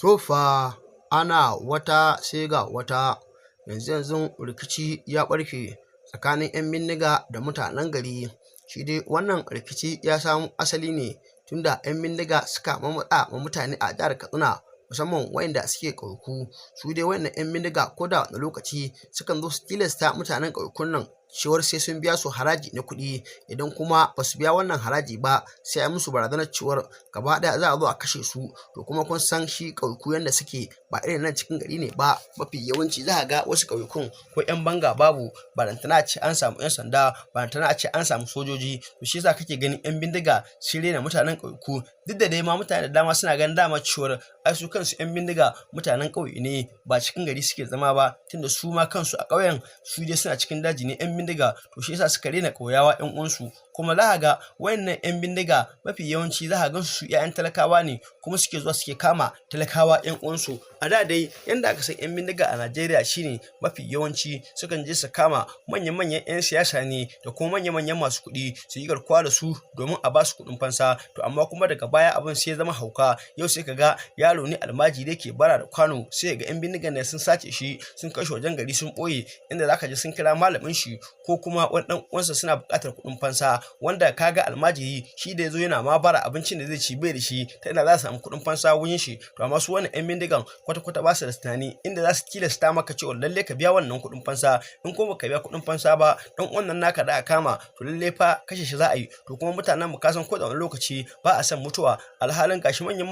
To fa, ana wata sai ga wata, yanzu-yanzun rikici ya ɓarke tsakanin 'yan bindiga da mutanen gari. Shi dai wannan rikici ya samo asali ne tunda 'yan bindiga suka mammatsa wa mutane a jihar Katsina, musamman waɗanda suke ƙauyuku. Su dai waɗannan 'yan bindiga, ko da wane lokaci sukan zo su tilasta mutanen ƙauyukun nan cewar sai sun biya su haraji na kuɗi. Idan kuma ba su biya wannan haraji ba, sai a musu barazanar cewar gaba ɗaya za a zo a kashe su. To kuma kun san shi ƙauyuku yanda suke, ba irin nan cikin gari ne ba. Mafi yawanci za ka ga wasu ƙauyukun ko 'yan banga babu, balantana a ce an samu 'yan sanda, balantana a ce an samu sojoji. To shi yasa kake ganin 'yan bindiga sun rena mutanen ƙauyuku, duk da dai ma mutane da dama suna ganin dama cewar ai su kansu 'yan bindiga mutanen ƙauye ne, ba cikin gari suke zama ba, tunda su ma kansu a ƙauyen su dai suna cikin daji ne 'yan bindiga. To shi yasa suka rena ƙauyawa 'yan uwansu. Kuma za ka ga wayannan 'yan bindiga mafi yawanci za ka gansu su 'ya'yan talakawa ne, kuma suke zuwa suke kama talakawa 'yan uwansu. A da dai yanda aka san 'yan bindiga a Najeriya shine mafi yawanci sukan je su kama manya-manyan 'yan siyasa ne da kuma manya-manyan masu kuɗi, su yi garkuwa da su domin a ba su kuɗin fansa. To amma kuma daga baya abin sai ya zama hauka. Yau sai ka ga yaro ne almajiri ke bara da kwano, sai ga 'yan bindigan nan sun sace shi, sun kai shi wajen gari sun ɓoye, inda zaka ji sun kira malamin shi ko kuma wani ɗan uwansa suna buƙatar kuɗin fansa. Wanda kaga almajiri shi da yazo yana ma bara, abincin da zai ci bai da shi, ta ina za su samu kuɗin fansa wurin shi? To amma su wannan 'yan bindigan kwata-kwata ba su da tunani inda za su tilasta maka cewa lalle ka biya wannan kuɗin fansa. In kuma baka biya kuɗin fansa ba, dan uwan naka da aka kama, to lalle fa kashe shi za a yi. To kuma mutanen mu, kasan ko da wani lokaci ba a son mutuwa, alhalin gashi manyan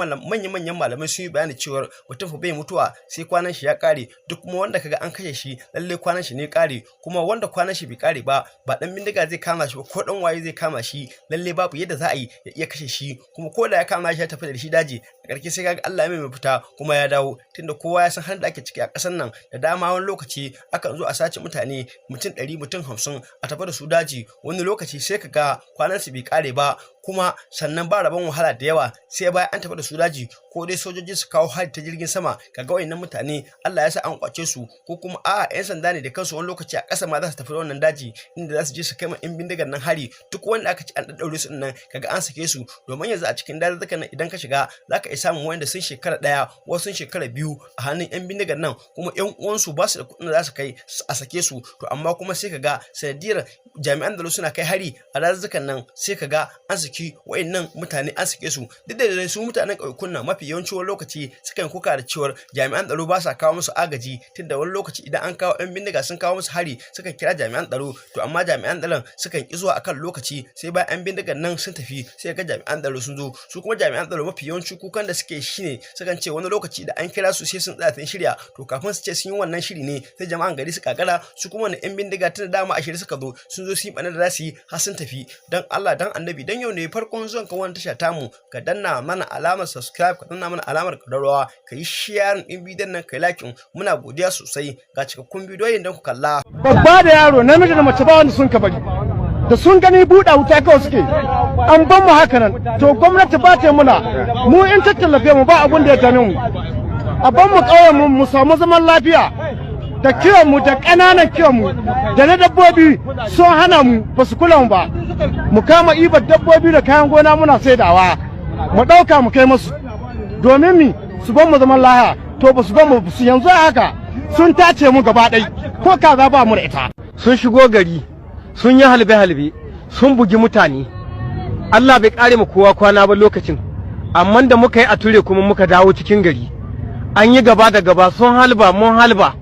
manyan malamai sun yi bayani cewa mutum fa bai mutuwa sai kwanan shi ya kare. Duk kuma wanda kaga an kashe shi, lalle kwanan shi ne kare. Kuma wanda kwanan shi bai kare ba, ba dan bindiga zai kama shi ba ko dan waye zai kama shi, lalle babu yadda za a yi ya iya kashe shi. Kuma ko da ya kama shi ya tafi da shi daji, a ƙarshe sai kaga Allah ya mai mafita kuma ya dawo, tunda kowa ya san halin da ake ciki a ƙasar nan. Da dama wani lokaci akan zo a sace mutane, mutum 100, mutum 50, a tafi da su daji. Wani lokaci sai ka ga kwanan su bai kare ba, kuma sannan ba rabon wahala da yawa, sai bayan an tafi da su daji, ko dai sojoji su kawo hari ta jirgin sama, kaga wayannan mutane Allah ya sa an kwace su, ko kuma a'a, yan sanda ne da kansu wani lokaci a ƙasa ma za su tafi wannan daji inda za su je su kai ma yan bindigar nan hari. Duk wanda aka ci an daddaure su nan, kaga an sake su. Domin yanzu a cikin dazuzzukan nan idan ka shiga, zaka iya samun wanda sun shekara 1, wasu sun shekara 2 a hannun yan bindigar nan, kuma yan uwansu ba su da kuɗin da za su kai a sake su. To amma kuma sai kaga sanadiyar jami'an tsaro suna kai hari a dazuzzukan nan, sai kaga an saki wayannan mutane, an sake su. Duk da su mutanen ƙauyukun nan mafi yawanci wani lokaci sukan kuka da cewar jami'an tsaro ba sa kawo musu agaji, tunda wani lokaci idan an kawo yan bindiga sun kawo musu hari, sukan kira jami'an tsaro. To amma jami'an tsaron sukan ki zuwa akan lokaci, sai bayan yan bindigan nan sun tafi sai ga jami'an tsaro sun zo. Su kuma jami'an tsaro mafi yawanci kukan da suke shine sukan ce wani lokaci da an kira su sai sun tsaya sun shirya. To kafin su ce sun yi wannan shiri ne, sai jama'an gari su kagara. Su kuma wannan yan bindiga tun da dama a shirye suka zo, sun zo su yi ɓanar da za su yi har sun tafi. Dan Allah dan Annabi, dan yau ne farkon zuwan ka wannan tasha tamu, ka danna mana alamar subscribe, ka danna mana alamar ƙararrawa, ka yi sharing ɗin bidiyon nan, ka yi like. Muna godiya sosai. Ga cikakkun bidiyoyin don ku kalla. Babba da yaro, namiji da mace, ba wanda sun ka bari. Da sun gani buɗa wuta kawai suke. An ban mu haka nan. To gwamnati ba ta muna mu in ta tallafe mu, ba abun da ya dame mu. A ban mu ƙauyen mu, mu samu zaman lafiya da kiwon mu, da ƙananan kiwon mu da na dabbobi. Sun hana mu, ba su kula mu ba. Mu kama ibar dabbobi da kayan gona muna saidawa, mu ɗauka mu kai musu domin mi su ban mu zaman lafiya. To ba su ban mu su. Yanzu haka sun tace mu gaba ɗai, ko kaza ba mu da ita. Sun shigo gari, sun yi halbe-halbe, sun bugi mutane. Allah bai kare mu kowa kwana ba lokacin, amma da muka yi a ture kuma muka dawo cikin gari, an yi gaba da gaba, sun halba, mun halba.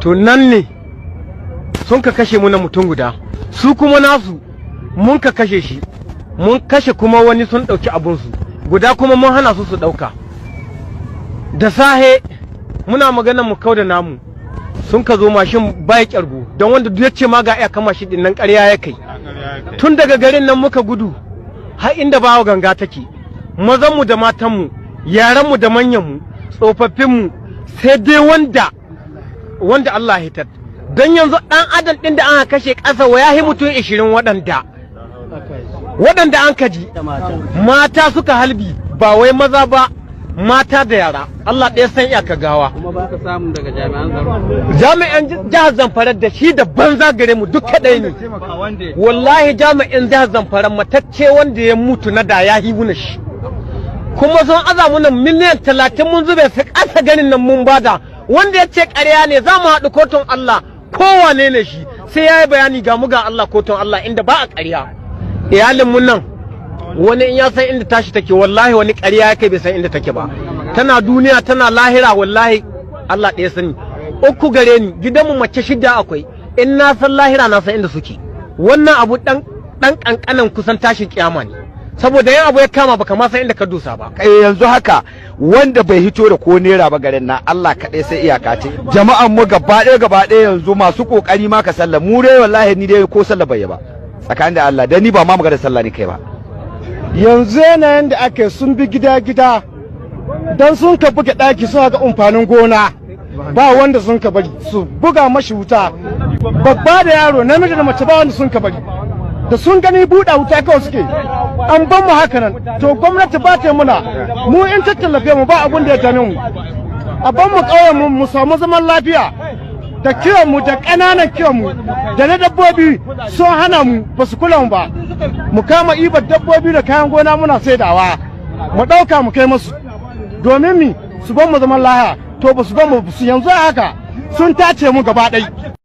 To nan ne sun ka kashe mu na mutum guda, su kuma nasu mun ka kashe shi, mun kashe kuma wani, sun ɗauki abunsu guda kuma mun hana su su ɗauka. Da sahe muna magana mu kau da namu, sun ka zo mashin bai kyargu, don wanda duk ya ce ma ga iya mashin din nan, ƙarya ya kai. Tun daga garin nan muka gudu har inda bawa ganga take, mazanmu da matanmu, yaranmu da manyanmu, tsofaffinmu, sai dai wanda Allah ya hitar. Don yanzu ɗan adam ɗin da aka kashe ƙasa wa ya mutum 20, waɗanda an kaji mata suka halbi, ba wai maza ba, mata da yara. Allah ɗaya san iyaka gawa. Kuma ba ka samu daga jami'an tsaro? Jami'an jihar Zamfara da shi da banza gare mu duk kaɗai ne wallahi. Jami'in jihar Zamfara matacce wanda ya mutu na da ya hi muna shi. Kuma sun aza muna miliyan 30, mun zube su ƙasa ganin nan mun bada. Wanda ya ce ƙarya ne, za mu haɗu kotun Allah. Kowane ne shi sai ya yi bayani. Ga mu ga Allah, kotun Allah inda ba a ƙarya. Iyalin mun nan, wani in ya san inda tashi take, wallahi wani ƙarya ya kai bai san inda take ba. Tana duniya, tana lahira, wallahi Allah ɗaya sani. Uku gare ni, gidanmu mace shida akwai. In na san lahira, na san inda suke. Wannan abu dan dan kankanan kusan tashin kiyama ne, saboda yan abu ya kama baka ma san inda ka dusa ba. Yanzu haka wanda bai hito da ko naira ba garin na, Allah kaɗai sai iyaka ce. Jama'an mu gaba ɗaya gaba ɗaya yanzu masu kokari ma ka sallah mu dai, wallahi ni dai ko sallah bai yi ba tsakanin da Allah, dan ni ba ma magana sallah ne kai ba. Yanzu yanayin da ake, sun bi gida-gida don sun ka buga ɗaki, suna ga amfanin gona ba wanda sun ka bari, su buga mashi wuta, babba da yaro, namiji da mace, ba wanda sun ka bari. Da sun gani buɗa wuta kawai suke. An ban mu haka nan. To gwamnati ba ta muna mu, in ta tallafe mu ba abun da ya dame mu. A ban mu ƙauyen mu, mu samu zaman lafiya da kiwon mu, da ƙananan kiwon mu da na dabbobi. Sun hana mu, ba su kula mu ba. Mu kama ibar dabbobi da kayan gona muna saidawa, mu ɗauka mu kai masu domin mi su ban mu zaman lahiya. To ba su ban mu su. Yanzu haka sun tace mu gaba ɗai.